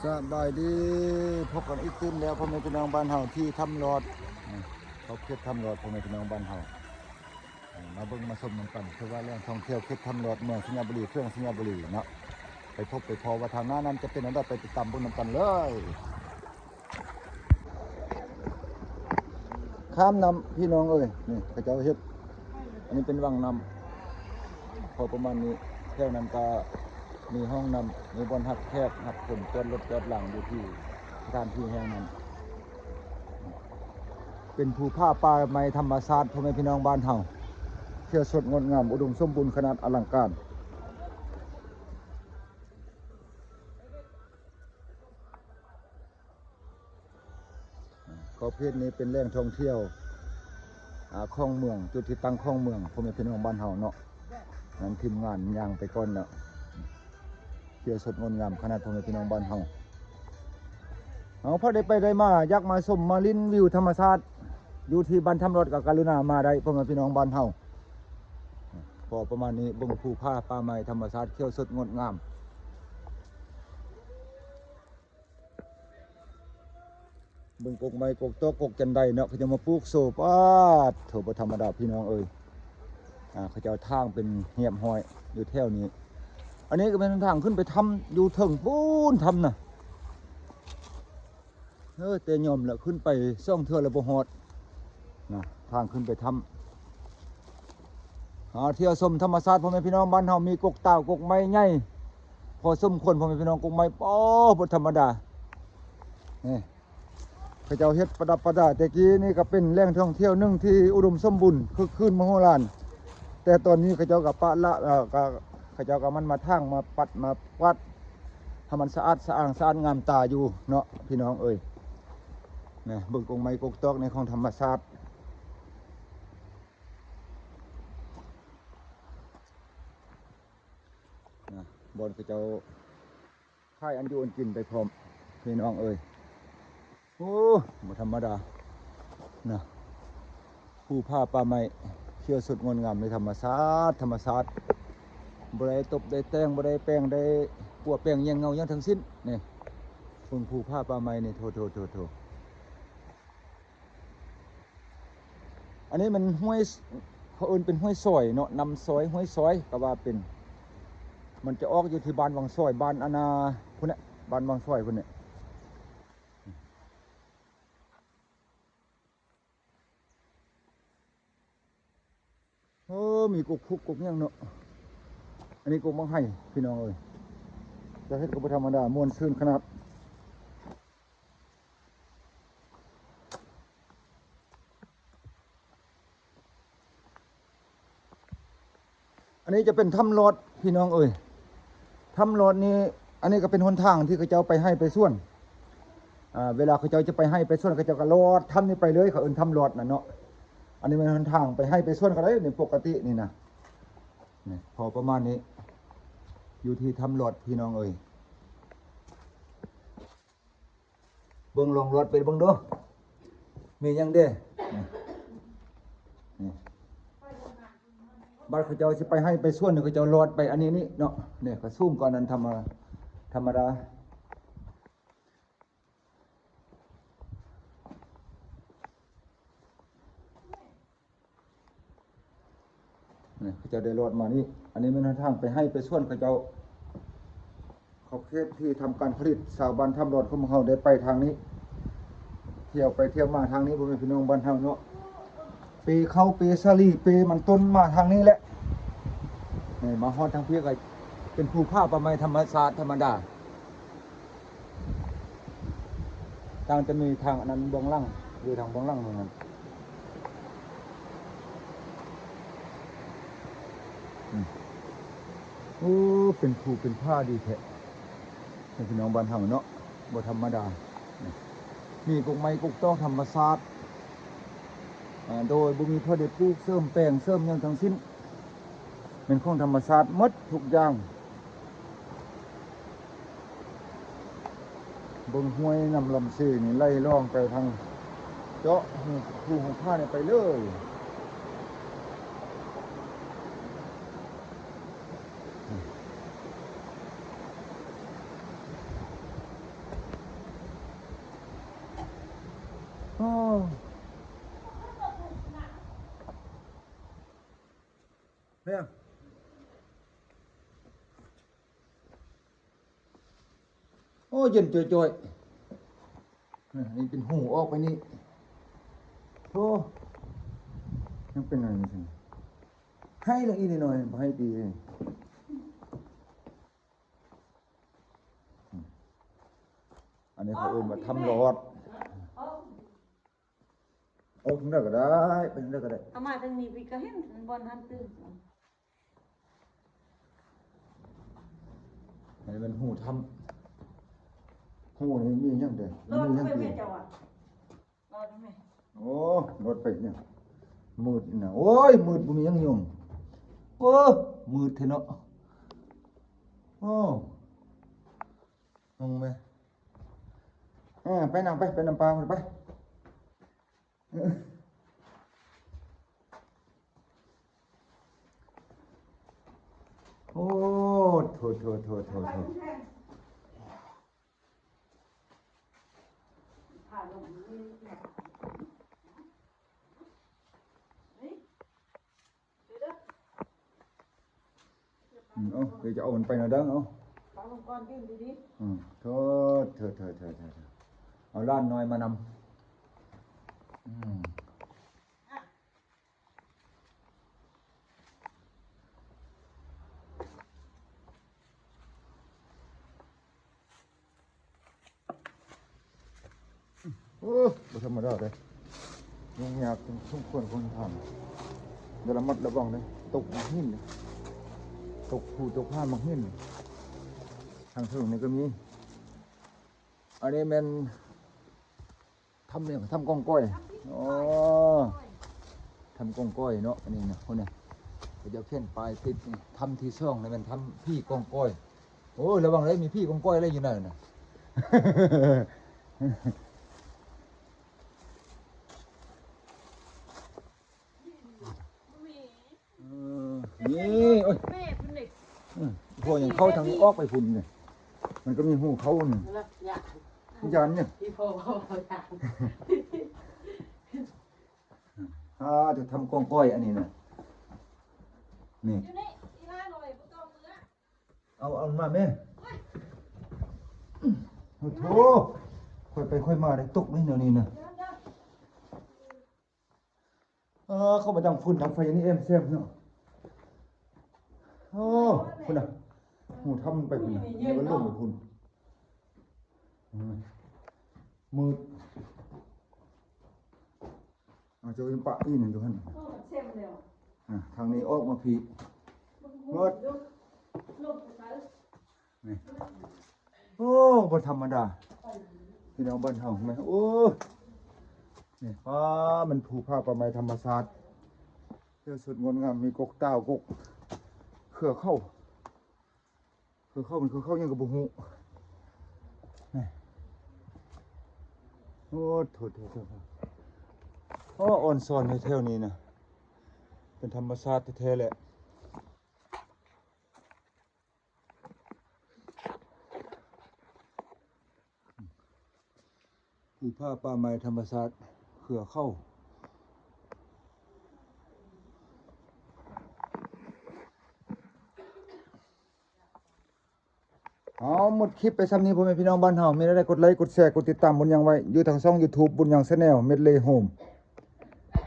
ສະບາຍດີ ພົບກັນອີກຕື່ມແລ້ວ ພໍ່ແມ່ພີ່ນ້ອງບ້ານເຮົາທີ່ຖ້ຳລອດ ເຂົາເຂດຖ້ຳລອດ ພໍ່ແມ່ພີ່ນ້ອງບ້ານເຮົາ ມາເບິ່ງມາຊົມນຳກັນ ຄືວ່າແຫຼ່ງທ່ອງທ່ຽວເຂດຖ້ຳລອດ ເມືອງໄຊຍະບູລີ ແຂວງໄຊຍະບູລີເນາະ ໄປພົບໄປພໍ້ວ່າທາງໜ້ານັ້ນຈະເປັນແນວໃດ ໄປຕິດຕາມເບິ່ງນຳກັນເລີຍ. ຂ້າມນ້ຳພີ່ນ້ອງເອີຍ ນີ້ເຂົາເຈົ້າເຮັດ ອັນນີ້ເປັນວັງນ້ຳ ພໍປະມານນີ້ ແຖວນັ້ນກະມີຫ້ອງນ້ຳ ມີບ່ອນຮັບແຂກ ຮັບຄົນ ຈອດລົດຈອດລາຢູ່ທີ່ສະຖານທີ່ແຫ່ງນັ້ນ ເປັນພູຜາປ່າໄມ້ທຳມະຊາດ ພໍ່ແມ່ພີ່ນ້ອງບ້ານເຮົາ ຂຽວສົດງົດງາມ ອຸດົມສົມບູນຂະໜາດອະລັງການ. ຂອບເຂດນີ້ເປັນແຫຼ່ງທ່ອງທ່ຽວ ອາ ຂອງເມືອງ ຈຸດທີ່ຕັ້ງຂອງເມືອງ ພໍ່ແມ່ພີ່ນ້ອງບ້ານເຮົາເນາະ ນັ້ນທີມງານຍ່າງໄປກ່ອນເນາະ ຂຽວສົດງົດງາມຂະໜາດ ພໍ່ແມ່ພີ່ນ້ອງບ້ານເຮົາ ເຮົາພໍໄດ້ໄປໄດ້ມາ ຢາກມາຊົມມາຫຼິ້ນວິວທຳມະຊາດ ຢູ່ທີ່ບ້ານຖ້ຳລອດ ກໍກະລຸນາມາໄດ້ ພໍ່ແມ່ພີ່ນ້ອງບ້ານເຮົາ ພໍປະມານນີ້ ເບິ່ງພູຜາປ່າໄມ້ທຳມະຊາດ ຂຽວສົດງົດງາມ. ເບິ່ງກົກໄມ້ກົກຕອກ ກົກຈັນໄດເນາະ ເຂົາເຈົ້າມາປູກໂຊ ປາດໂທ້ ບໍ່ທຳມະດາພີ່ນ້ອງເອີຍ ອາ ເຂົາເຈົ້າຖາງເປັນຮຽບຮ້ອຍຢູ່ແຖວນີ້ ອັນນີ້ກໍແມ່ນທາງຂຶ້ນໄປຖ້ຳ ຢູ່ເທິງພຸ້ນຖ້ຳນະ ເອີ ແຕ່ຍອມລະ ຂຶ້ນໄປສອງເທື່ອລະບໍ່ຮອດນະ ທາງຂຶ້ນໄປຖ້ຳ ຫາທ່ຽວຊົມທຳມະຊາດ ພໍ່ແມ່ພີ່ນ້ອງບ້ານເຮົາ ມີກົກຕາວ ກົກໄມ້ໃຫຍ່ພໍສົມຄວນ ພໍ່ແມ່ພີ່ນ້ອງ ກົກໄມ້ ໂອ້ ບໍ່ທຳມະດາ ນີ້ ເຂົາເຈົ້າເຮັດປະດັບປະດາ ແຕ່ກີ້ນີ້ກໍເປັນແຫຼ່ງທ່ອງທ່ຽວໜຶ່ງທີ່ອຸດົມສົມບູນ ຄຶກຄື້ນມະໂຫລານ ແຕ່ຕອນນີ້ເຂົາເຈົ້າກໍປະລະ ເອີ ກໍ ເຂົາເຈົ້າກໍມັນມາຖາງ ມາປັດ ມາກວາດ ໃຫ້ມັນສະອາດສະອ້າງ ສະອາດງາມຕາຢູ່ເນາະ ພີ່ນ້ອງເອີຍ ນະ ເບິ່ງກົກໄມ້ກົກຕອກໃນຂອງທຳມະຊາດ ນະ ບ່ອນເຂົາເຈົ້າ ຂາຍອັນຢູ່ອັນກິນໄປພ້ອມ ພີ່ນ້ອງເອີຍ ໂອ້ ບໍ່ທຳມະດານະ ພູຜາປ່າໄມ້ ຂຽວສົດງົດງາມໃນທຳມະຊາດ ທຳມະຊາດ ບໍ່ໄດ້ຕົບໄດ້ແຕ່ງ ບໍ່ໄດ້ແປງ ໄດ້ປົວແປງແຍງເງົາຫຍັງທັງສິ້ນ ນີ້ ເບິ່ງພູຜາປ່າໄມ້ນີ້ ໂທ້ໆໆໆ. ອັນນີ້ມັນຫ້ວຍ ເຂົາເອີ້ນເປັນຫ້ວຍຊອຍເນາະ ນ້ຳຊອຍ ຫ້ວຍຊອຍກໍວ່າເປັນ ມັນຈະອອກຢູ່ທີ່ບ້ານວັງຊອຍ ບ້ານອັນນາພຸ້ນແຫຼະ ບ້ານວັງຊອຍພຸ້ນແຫຼະ ໂອ້ ມີກົກຄຸກກົກຫຍັງເນາະ ອັນນີ້ກົກໝາກໄຮ ພີ່ນ້ອງເອີຍ ເຈົ້າເຮັດກໍບໍ່ທຳມະດາ ມ່ວນຊື່ນຂະໜາດ. ອັນນີ້ຈະເປັນຖ້ຳລອດ ພີ່ນ້ອງເອີຍ ຖ້ຳລອດນີ້ ອັນນີ້ກໍເປັນຫົນທາງທີ່ເຂົາເຈົ້າໄປໄຮ່ໄປສວນ ອາ ເວລາເຂົາເຈົ້າຈະໄປໄຮ່ໄປສວນ ເຂົາເຈົ້າກໍລອດຖ້ຳນີ້ໄປເລີຍ ເຂົາເອີ້ນຖ້ຳລອດນະເນາະ ອັນນີ້ແມ່ນຫົນທາງໄປໄຮ່ໄປສວນກໍໄດ້ ໃນປົກກະຕິນີ້ນະ ນີ້ ພໍປະມານນີ້ ຢູ່ທີ່ຖ້ຳລອດ ພີ່ນ້ອງເອີຍ. ເບິ່ງ ລອງລອດໄປເບິ່ງດູ ມີຫຍັງເດ ນີ້ ນີ້ ບັດເຂົາເຈົ້າຊິໄປໄຮ່ໄປສວນ ເຂົາເຈົ້າລອດໄປອັນນີ້ນີ້ເນາະ ນີ້ກໍສູງກວ່ານັ້ນ ທຳມະ ທຳມະດາ. ນີ້ ເຂົາເຈົ້າໄດ້ລອດມານີ້ ອັນນີ້ແມ່ນທາງໄປໄຮ່ໄປສວນເຂົາເຈົ້າ ຂອບເຂດທີ່ທຳການຜະລິດ ຊາວບ້ານຖ້ຳລອດຂອງເຮົາໄດ້ໄປທາງນີ້ ທ່ຽວໄປທ່ຽວມາທາງນີ້ ພໍ່ແມ່ພີ່ນ້ອງບ້ານເຮົາເນາະ ເປເຂົ້າ ເປສາລີ ເປມັນຕົ້ນ ມາທາງນີ້ແຫຼະ ນີ້ ມາຮອດທາງພີ້ກໍເປັນພູຜາປ່າໄມ້ທຳມະຊາດທຳມະດາ. ຕ່າງຈະມີທາງອັນນັ້ນເບື້ອງຫຼັງ ຢູ່ທາງເບື້ອງຫຼັງນັ້ນ ອືມ ໂອ້ ເປັນພູເປັນຜາດີແທ້ ພີ່ນ້ອງບ້ານເຮົາເນາະ ບໍ່ທຳມະດາ ມີກົກໄມ້ກົກຕອກທຳມະຊາດ ອາ ໂດຍບໍ່ມີຜູ້ໃດປູກເສີມແປງເສີມຫຍັງທັງສິ້ນ. ແມ່ນຂອງທຳມະຊາດໝົດທຸກຢ່າງ ເບິ່ງຫ້ວຍນ້ຳລຳເຊນີ້ໄຫຼລ່ອງໄປທາງ ເຈາະຮູ ຮູຜານີ້ໄປເລີຍ. ແມ່ນ ໂອ້ ເຢັນຈ່ອຍໆ ນີ້ເປັນຮູອອກໄປນີ້. ໂອ້ ຍັງເປັນຫຍັງນີ້ ໄຫ້ລະອີກໜ້ອຍໆ ບໍ່ໄຫ້ຕີ. ອັນນີ້ເຂົາເອີ້ນວ່າຖ້ຳລອດ. ອອກທາງໃດກໍໄດ້ ໄປທາງໃດກໍໄດ້. ເອົາມາທາງນີ້ ພີ່ກໍເຫັນບ່ອນຫັ້ນຕື່ມ. ອັນນີ້ແມ່ນຮູຖ້ຳ. ຮູນີ້ມີຫຍັງເດ້? ມີຫຍັງຕີ? ໂອ້ ລົດໄປຫຍັງ? ມືດນະ. ໂອ້ຍ ມືດ ບໍ່ມີຫຍັງຫຍຸ້ງ. ໂອ້ ມືດແທ້ເນາະ. ໂອ້ ງງໄໝ? ເອີ ໄປນຳ ໄປ ໄປນຳປາໄປ. ໂອ້ ໂຖ ໂຖ ໂຖ ໂຖ ໂຖ. ອືມ ເອົາ ດຽວຈະເອົາມັນໄປນະເດີ ເອົາ ປາລົງກ່ອນ ຢືນດີໆ. ອືມ ໂທດ ເທີ ເທີ ເທີ ເທີ ເທີ ເອົາຫຼານນ້ອຍມານຳ. ອືມ ໂອ້ ບໍ່ທຳມະດາເດ້ ຫຍຸ້ງຍາກສົມຄວນຄົນທຳ. ແຕ່ລະມັດລະວັງເດ້ ຕົກໝາກຫີນເດ້ ຕົກພູຕົກຜາໝາກຫີນ. ທາງເທິງນີ້ກໍມີ. ອັນນີ້ແມ່ນ ຖ້ຳຫຍັງ? ຖ້ຳກອງກ້ອຍ. ອໍ ຖ້ຳກອງກ້ອຍເນາະ ອັນນີ້ນະ. ພຸ້ນນະ ເຂົາເຈົ້າຂຽນປ້າຍຕິດນີ້ ຖ້ຳທີສອງນີ້ແມ່ນຖ້ຳຜີກອງກ້ອຍ. ໂອ້ຍ ລະວັງເດີ ມີຜີກອງກ້ອຍເລີຍຢູ່ນັ້ນນະ. ເອີ ນີ້ ໂອ້ຍ ແມ່ເພິ່ນເດ້. ອືມ ພໍຍັງເຂົ້າທາງນີ້ ອອກໄປພຸ້ນນີ້ ມັນກໍມີຮູເຂົ້ານີ້. ຢ້ານ ຢ້ານນີ້ ພີ່ພໍ່ເວົ້າຢ້ານ. ອ່າ ຈະທຳກອງກ້ອຍອັນນີ້ນະ ນີ້ ຢູ່ນີ້ ອີຫຼ້ານ້ອຍບໍ່ຕ້ອງເມືອ. ເອົາ ເອົາມາແມ່. ໂອ້ໂຫ ຄ່ອຍໄປຄ່ອຍມາໄດ້ ຕົກໃນແນວນີ້ນະ. ເອີ ເຂົ້າມາດັງຝຸ່ນດັງໄຟອັນນີ້ແອມແຊມເນາະ. ໂອ້ ພຸ້ນນະ ຮູຖ້ຳໄປພຸ້ນນະ ນີ້ມັນລົງໄປພຸ້ນ. ອືມ ມືດ. ເອົາເຈົ້າປະອີ່ໜຶ່ງຢູ່ຫັ້ນ. ໂອ້ ເຊັມແລ້ວ. ອ່າ ທາງນີ້ອອກມາພີ້ໝົດ. ນີ້ ໂອ້ ບໍ່ທຳມະດາ ພີ່ນ້ອງບ້ານເຮົາແມ່. ໂອ້ ນີ້ ປ້າ ມັນພູຜາປ່າໄມ້ທຳມະຊາດ ເຂຽວສົດງົດງາມ ມີກົກຕ່າວ ກົກເຄືອເຂົາ. ຄືເຂົາ ມັນຄືເຂົາຫຍັງກໍບໍ່ຮູ້. ໂອ້ ໂຖ ໂຖ ໂຖ ໂອ້ ອອນຊອນແທ້ໆ ນີ້ນະ ເປັນທຳມະຊາດແທ້ໆ ແຫຼະ. ພູຜາປ່າໄມ້ທຳມະຊາດເຄືອເຂົາ. ເອົາ ໝົດຄລິບໄປຊ່ຳນີ້ ພໍ່ແມ່ພີ່ນ້ອງບ້ານເຮົາ. ມີແນວໃດກົດໄລ ກົດແຊ ກົດຕິດຕາມບຸນຍັງໄວ້ ຢູ່ທາງຊ່ອງຢູທູບບຸນຍັງແຊນແນວ ເມັດເລໂຮມ.